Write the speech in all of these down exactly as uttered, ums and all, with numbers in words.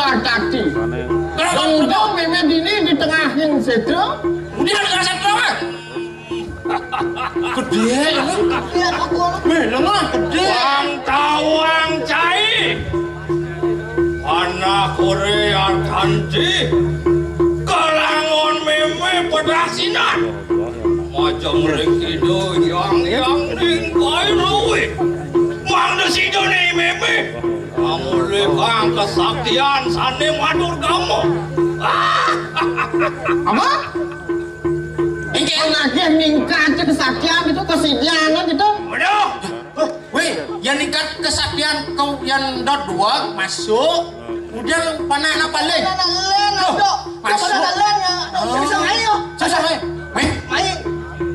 Artati. Dong dong mémé dini di tengahing sétra. Udah ada kasat lawan. Gedé. Iya, aku. Wéh, lengah gedé. Wang tawang cai. Anak ore Artanti. Kelangon mémé pedaksinan. Majeng ring ida yang yang ning Bairowi. Mangda sida ning mémé. Pamulihang kesaktian sané matur gama. Apa? Inggih. Nagih ningkat kesaktian itu kesidian gitu. Waduh. Wih, yang ningkat kesaktian kau yang dot dua masuk. Udah panak anak paling. Anak lén, Dok. Masuk. Anak lén ya. Dok, susah ayo. Susah, eh. Wih, main.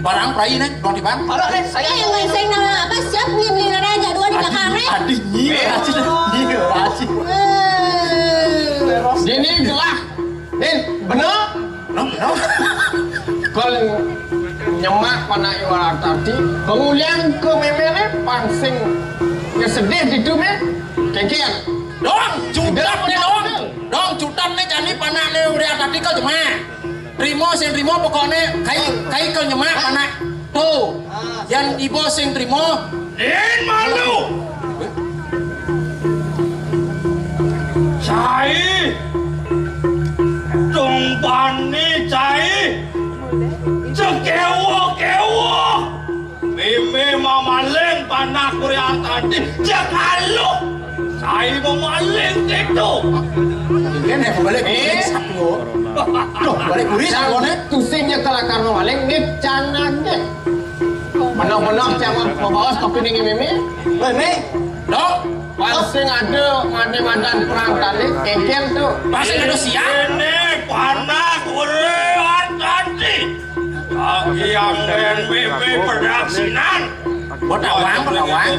Barang perai nih, dong di bang. Barang nih, saya yang main saya nama apa? Siap nih beli aja dua di belakang nih. Adi nyi, aji, nyi, aji. Dini gelah. Din, bener? Bener, bener. Kal nyemak panak iwal tadi, pengulian ke mémé né pangsing kesedih ditu mé. Kéngkén. Dong, jutat né dong. Dong, jutat né jani panak né udah tadi kal nyemak. Trimo sing trimo pokokné kai kai kal nyemak panak. Tuh, yang ibu sing trimo. Din malu. Cai. Dong bani cai. Cekewo-kewo. Mémé mamaling panak Korea tadi. Cek aluh. Cai mamaling gitu. Ini nih balik kuris aku. Duh, balik kuris aku nih. Tusing ya kelakar mamaling nih canang deh. Benar-benar cang mau bawa kopi ning mémé. Mémé. Dok, pangsing ada madan-madan perang tadi, kéngkén tuh. Pangsing ada siang. Ini panak urean tadi. Lagi yang mémé pedaksinan. Botawang, botawang.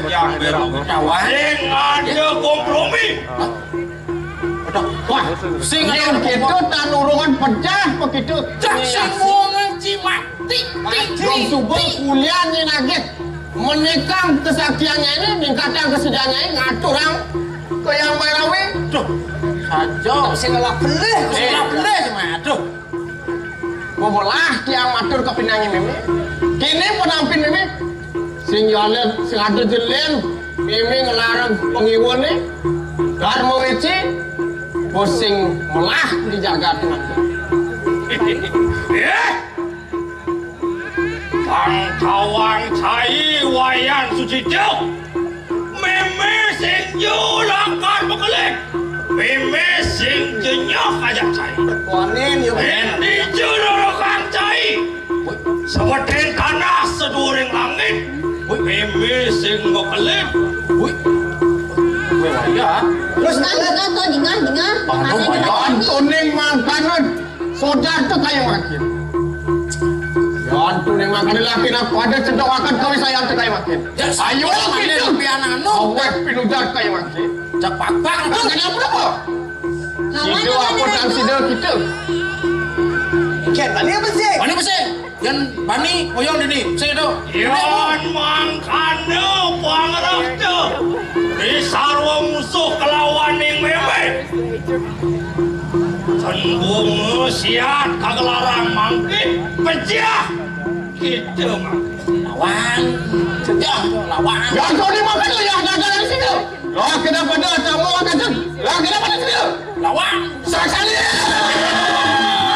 Botawang. Sing ada kompromi. Wah, sing ada gitu tan urungan pecah begitu. Cak sing wong cimat. Tik, tik, tik. Subuh kuliah nih nagih. Menikang kesaktiannya ini, ningkatang kesedihannya ini, ngaturang ke yang marawi. Duh, saja. Sing ngelak belih, sing ngelak belih, cuma, aduh. Bobolah tiang matur ke pinangi mémé. Kini penampin mémé. Sing jalan, sing ada jelén, mémé ngelarang pengiwone. Darma weci, pusing melah di jagat. Eh, Bang Tawang Cai Wayan Sucicil. Mémé sing ju lakar bekelik. Mémé sing jenyah aja cai. Wanin ya. Endi ju lorokang cai. Seweting tanah seduring langit. Mémé sing bekelik. Wih. Wih, wayah. Terus jengah, jengah, tuh, jengah, jengah. Aduh, wayah. Antuning mangkanan. Sodar tuh kayak makin. Ya antuning mangkanan laki nak pada cedok akan kawin saya tuh kayak makin. Ya, ayo, ayo, gitu. Tapi anak anu. Awet pinudar kayak makin. Cak pakpak. Nah, ada apa? Sida apa tan sida kita? Ken, bani apa sih? Bani apa sih? Yan bani, oyong dini, sing itu. Yan mangkana pangrekta. Risarwa musuh kelawaning mémé. Cendung siat kagelarang mangke pecah. Kita mah. Lawan. Pecah, lawan. Ya, kau ni makan lah, ya, jangan sini. Lah, kenapa dah kamu angkat? Lah, kenapa dah sini? Lawan. Sakali.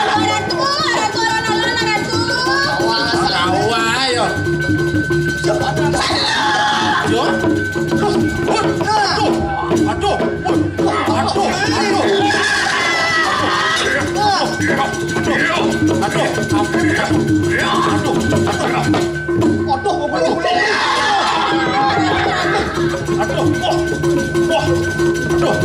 Ratu, ratu, ratu, ratu. Wah, selawa, ayo. Cepat, ratu. Aduh. Aduh. Aduh. Aduh. Aduh. Aduh. Aduh. Aduh. Aduh. Aduh. Aduh, aduh, aduh. Aduh, wah, wah, aduh.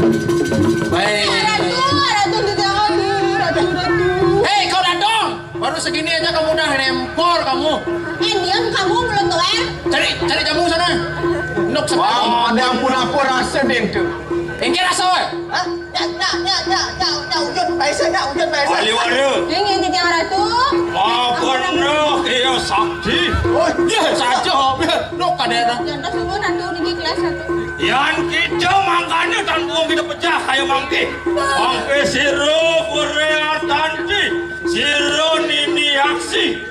Baik. Ratu, ratu, ratu, ratu, ratu. Hei, kau datang. Baru segini aja kamu udah nempor kamu. Eh, diam kamu, mulut tuh, eh. Cari, cari jamu sana. Nuk sekali. Wah, ada ampun apa rasa dia tu. Inggih rasa, eh. Hah? Nyak, nyak, nyak, nyak, nyak, nyak, wujud, baisa, nyak, wujud, baisa. Wali wara. Inggih, Titiang Ratu. Makan dah, iya sakti. Oh, iya saja. Nuk kadéna. Jantos nuwun Ratu niki kelas satu. Yan kita mangkane tanpa kita pecah kaya mangke. Mangke sira Korea Tanti, sira Nini Aksi.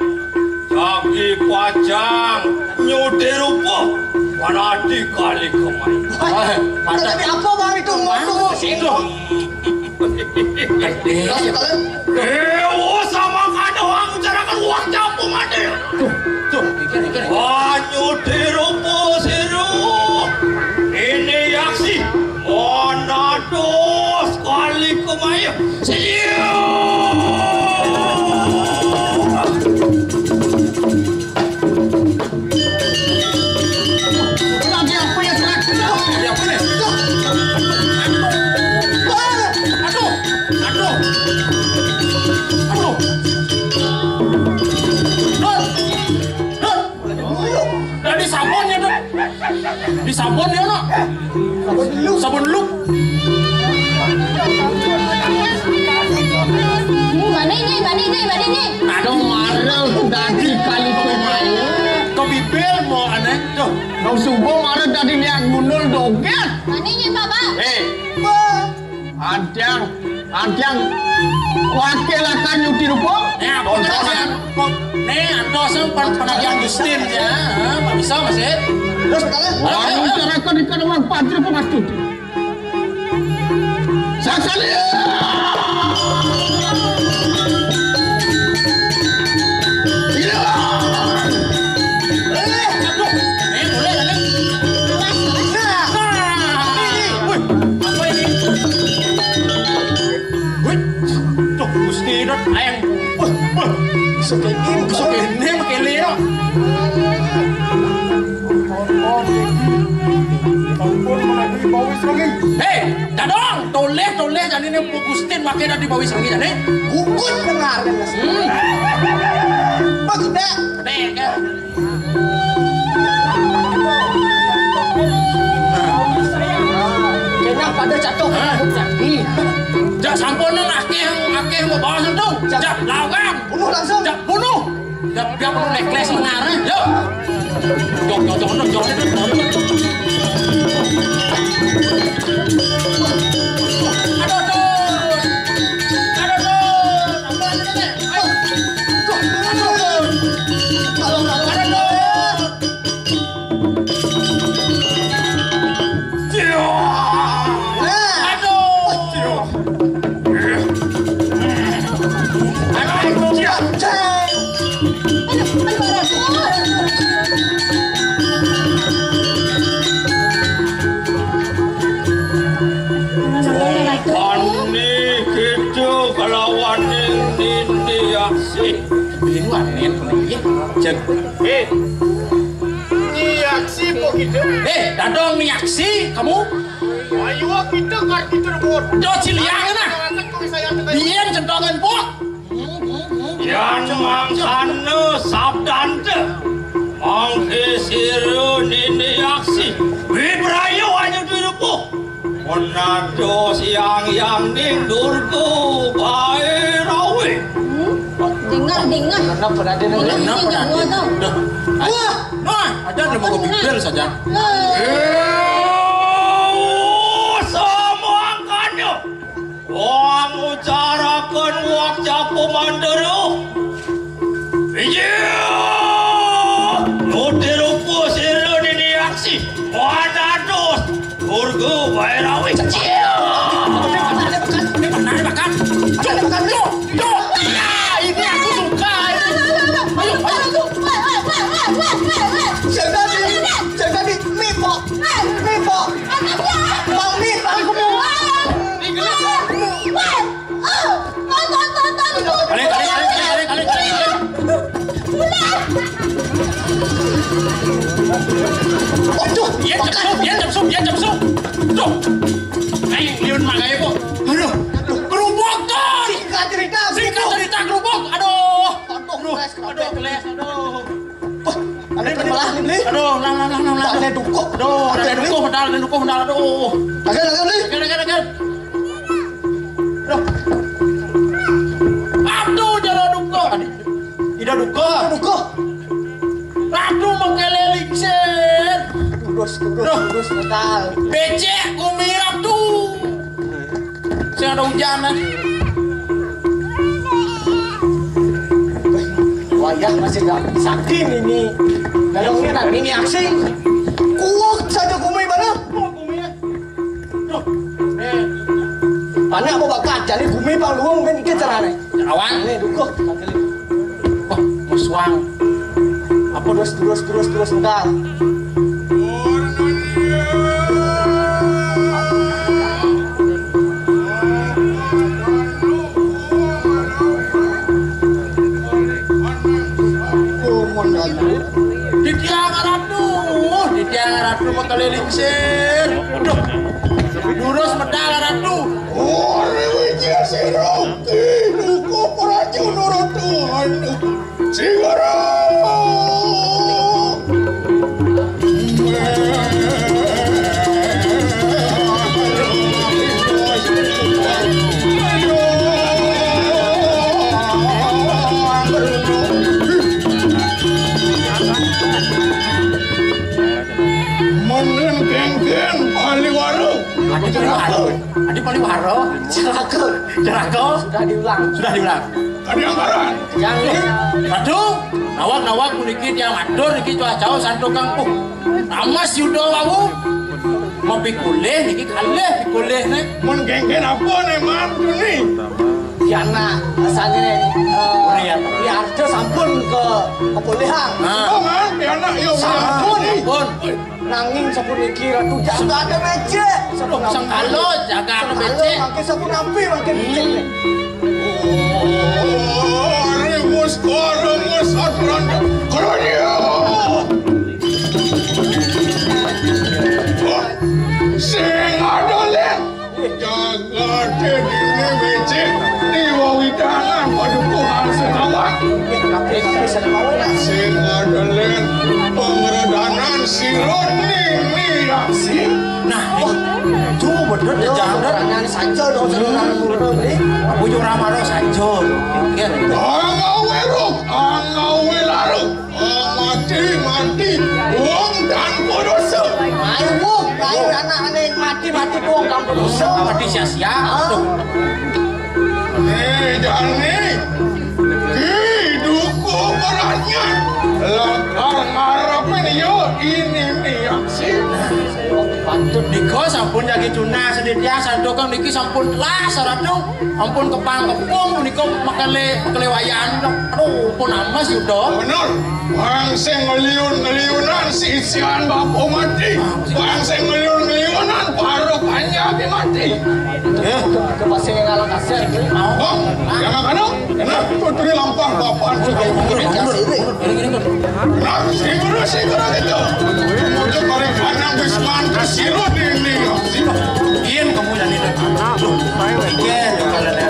Jagi pacang nyude rupa, waradi kali kemai. Tapi apa bang itu ngomong singgung? Eh, oh, sama kada wong carakan wong campur mati. Tuh, tuh, mikir, mikir. Wah, nyude rupa sira. Ini aksi. Monados kali kemai. Siap. Lagi apa ya, Tuhan? Lagi apa nih? Aduh. Aduh. Aduh. Aduh. Dot. Dot. Dari sabun ya, Dot. Di sabun ya, Dot. Sabun dulu. Sabun dulu. Mana ini? Mana ini? Mana ini? Aduh, marah dadi kali pemain. Kok bibir mau aneh? Tuh. Kau subuh marah dadi lihat gundul doget. Mana ini, Papa? Eh. Adang, adang. Wakil akan nyuti rupa. Ya, apa tuh, Mas? Kok, nih, antos, pan-, penagihan Justin, ya. Hah, Pak bisa, Mas, ya? Terus, kalau orang cara kan ikan orang patri kok Mas Tuti. Sakali. Iya. Eh, aduh. Eh, boleh, boleh. Nah. Wih, apa ini? Wih, tuh, Gusti Dot, ayang. Wih, wih. Bisa kayak gini, bisa kayak gini, pakai leo. Hei, dadong, toleh, toleh, jani ini Bu Gustin pakai dadi bawis lagi jani. Gugut benar, ya, Mas. Hmm. Pak Gede. Gede, kan? Kayaknya pada jatuh. Hah? Hmm. Jak sampun nang akeh, akeh mau bawa sentuh. Jak lawan. Bunuh langsung. Jak bunuh. Jak dia perlu necklace mengarah. Yo. Jok, jok, jok, jok, jok. Aduh, aduh. Aduh, aduh. Apa lagi, Nek? Ayo. Aduh, aduh. Aduh, aduh. Aduh. Wani kita kelawan ini aksi. Bingung aneh, cek. Eh, ini aksi kok gitu? Eh, dadong ni aksi kamu? Ayo kita ngarti terbur. Do ciliang nah. Biyen centongan, Bu. Yan mangkana sabdante. Mangke sira nini aksi. Wibrayu aja dirupuh. Menados yang yang ning Durga Bae Rawi. Dengar, dengar. Kenapa ada dengar? Dengar, dengar. Wah. Nah, ada nama bibir saja. Nah. Eh, sama angkanya. Wong ngucaraken wong japu mandera. Iya. Nuti rupa sira nini aksi. Wanados. Durga Bairawi. Iya. Ini benar, Bakat. Ini benar, Bakat. Cuk, cuk, cuk. Ya, ini aku suka. Ini. Ayo, ayo. Jangan di, jangan di, Mipo. Mipo. Bang Mipo. Balik, balik, balik, balik, balik, balik, balik. Waduh, iya jepsuk, iya jepsuk, iya jepsuk. Tuh. Ayo, liun mangai, Bu. Aduh, kerupuk tuh. Singkat cerita, singkat cerita kerupuk. Aduh. Aduh, aduh, keles, aduh. Wah, ada yang belah nih, Bli. Aduh, lah, lah, lah, lah, lah. Ada duko. Aduh, ada duko, medal, ada duko, medal, aduh. Kagak, kagak, Bli. Kagak, kagak, kagak. Aduh. Aduh, jero duko. Ida duko. Duko. Aduh, mau kelelingser. Terus, terus, terus, metal. Becek, kumirap tuh. Saya ada hujan, nah. Wayah masih nggak sakit ini. Kalau ini, nah, ini aksi. Kuat saja gumi mana? Kuat gumi ya. Duh, eh. Anak mau bakat, jadi gumi pang luang mungkin kita caranya. Awan. Ini dukung. Wah, muswang. Apa terus, terus, terus, terus, entar. Titiang Ratu, Titiang Ratu mau keliling sir. Duh, lurus medal Ratu. Ore wijaya sira, tinuku prajurit Ratu. Sigara. Mending geng-geng Paliwara. Adi Paliwara. Adi Paliwara. Celaka. Celaka. Sudah diulang. Sudah diulang. Kadiangkaran. Yang ini. Aduh, nawak-nawak puniki tiang matur niki cuah jauh santo kangkung. Tamas Yuda wau. Mau pikulih niki kalih pikulih nih. Mun geng-geng apa nih, Man? Ini. Ya, nak, rasanya nih, eh, Urian. Ya, harus sampun ke kepulihan. Nah. Oh, Man, ya, nak, yuk. Sampun. Sampun. Nanging sapuniki Ratu jagat becik. Sampun sengkala jagat becik. Mangke sampun napi mangke becik. Oh, remus koro musat randa. Kronya. Sing ada lihat. Jagate dene becik, diwewidangan padukuhan sekawan. Sing ngadelen pangredanan sira nini aksi. Nah, itu bener ya, jangan. Pangredanan saja dong, saudara murid ini. Aku juga ramah saja. Iya. Angawe roh, angawe larung. Mati, mati. Wong tanpa dosa. Ayo, Bu. Ayo, anak-anak mati, mati, Bu. Wong tanpa dosa. Mati sia-sia. Tuh. Eh, jani. Ki duku beratnya. Lakar ngarepin yo ini nih aksi. Patut nika sampun jagi tunah sedaya santokan niki sampun telas Ratu. Ampun kepang kepung punika makele makele wayan. Aduh, pun amas Yuda. Bener. Wong sing ngeliun-ngeliunan sisian bapa mati. Wong sing ngeliun-ngeliunan para panjabi mati. Eh, ke pasir yang ngalang kasar. Oh, yang akan kena putri lampah bapak. Nah, sing guru, sing guru gitu. Untuk orang pandang wis mantes sirut ini. Yen kamu jadi aduh, pikir kalau ada.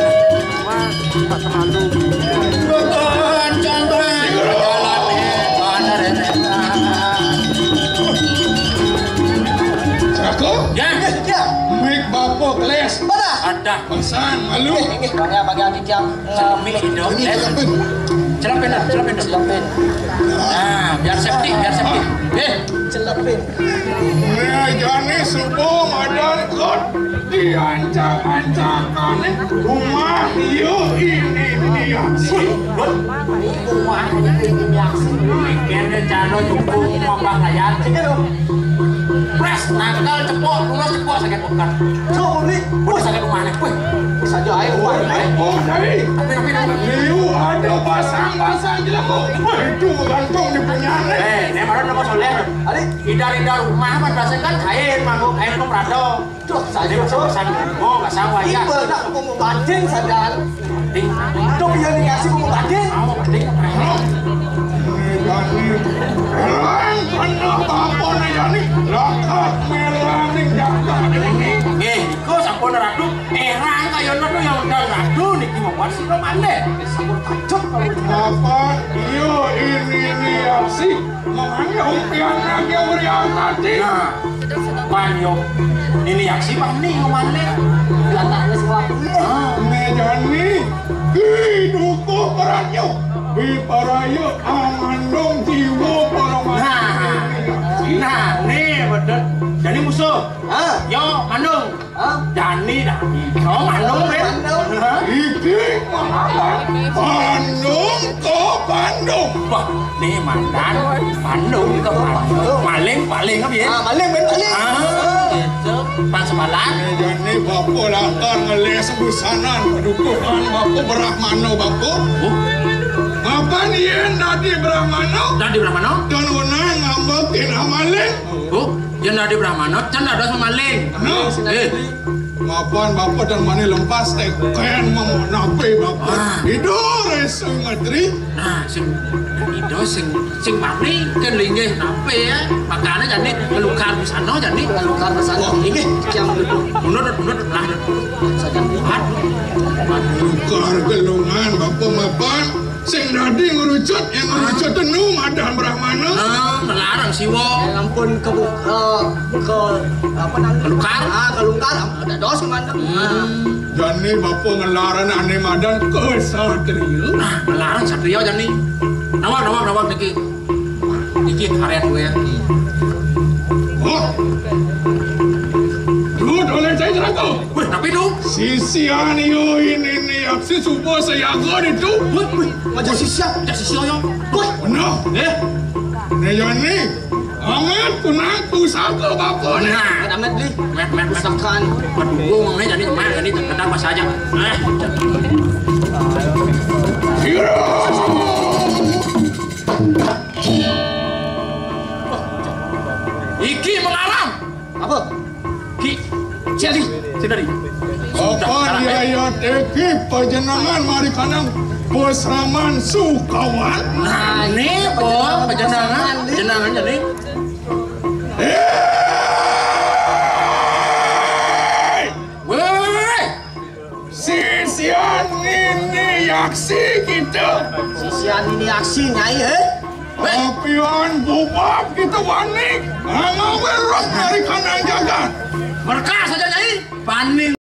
Bukan contoh jalan. Aku? Ya. Ya. Mik bapak les. Mana? Ada. Pesan malu. Ini bangga bagi adik yang Celemi dong. Ini celapin. Celapin, celapin, celapin. Nah, biar safety, biar safety. Eh, celapin. Nah, jani subuh madan kot diancak-ancakan rumah yuk ini dia. Rumah ini dia. Kene cano cukup mambah layar. Pres, nakal, cepok, lunas, cepok, sakit pekat. Coba nih. Wah, sakit rumah nih. Wih, saja ayo rumah nih. Oh, dari. Tapi, tapi, tapi. Liu ada pasang-pasang jelemu. Wah, itu gantung di punyane. Eh, ini baru nama soleh. Ari. Idar-idar rumah mah biasa kan kain, mangkuk kain itu merado. Duh, saya pesan. Oh, nggak sanggup ya. Tipe nak mau batin sadar. Ding. Duh, iya nih ngasih mau batin. Mau batin. Penuh apa nih ya nih? Lakat melaning jagat ini. Eh, kok sampun ratu? Eh, rangka ya ratu yang udah ratu nih mau buat si Romane. Sampun pacut. Apa? Iya, ini nih aksi. Makanya umpian lagi urian tadi. Nah. Pan yo. Ini aksi pan nih ngomane. Latah wis waktu. Ah, mejani. Hi dukuh beratnya. Hi paraya amandong jiwa polongan. Nah. Nah, nih betul. Ini musuh. Hah? Yo, Mandung. Hah? Dani, Dani. Yo, Mandung, men. Mandung. Hah? Iki Muhammad. Bandung ke Bandung. Wah, nih mantan Bandung ke Bandung. Maling, paling apa ya? Ah, maling, men, paling. Ah, gitu. Pas malam. Jadi bapa lakar ngeles busanan, dukungan bapa Brahmana, bapa. Oh. Apa nih yang dadi Brahmana? Dadi Brahmana? Dan wenang ngambekin amaling. Oh, yang dadi Brahmana, can dados pemaling. Nah. Eh. Mapan bapa dan mani lempas teken mau nape bapa. Ah. Ido resu ngatri. Nah, sing ido sing sing pamri kan linggih nape ya? Makane jane ngelukar di sana jane. Ngelukar di sana. Oh, ini yang mundur, mundur lah. Saja. Lukar gelungan bapa mapan. Sing dadi ngerucut, yang ngerucut tenu madan Brahmana. Ah, melarang siwa. Ya ampun, ke bu-, eh, ke apa namanya? Kelukar. Ah, kelukar. Ada dos mantap. Hmm. Jani bapa ngelaran ane madan kesatria. Nah, melarang satria jani. Nawang, nawang, nawang niki. Niki karya gue ya. Oh. Duh, oleh saya jeratu. Weh, tapi dong. Sisian yo ini nih, aksi subuh saya itu. Weh, weh. Aja sisian. Aja sisian yo. Weh. Benar. Eh. Nih, Jani. Amat kunang pusaka bapa nih. Nah. Amat beli. Met, met, met. Pusakaan. Pendukung nih, jadi cuma jadi terkenal pas aja. Eh. Iki mengarang. Apa? Ki. Jadi, sing dadi. Apa yayat iki panjenengan mari kanang Bos Raman Sukawan? Nah, ini, Bos, panjenengan, panjenengan jadi. Hei! Woi! Sisian ini yaksi kita. Sisian ini yaksi, Nyai, eh? Weh. Apian bubak kita wani. Ama werok dari kanan jagat. Mereka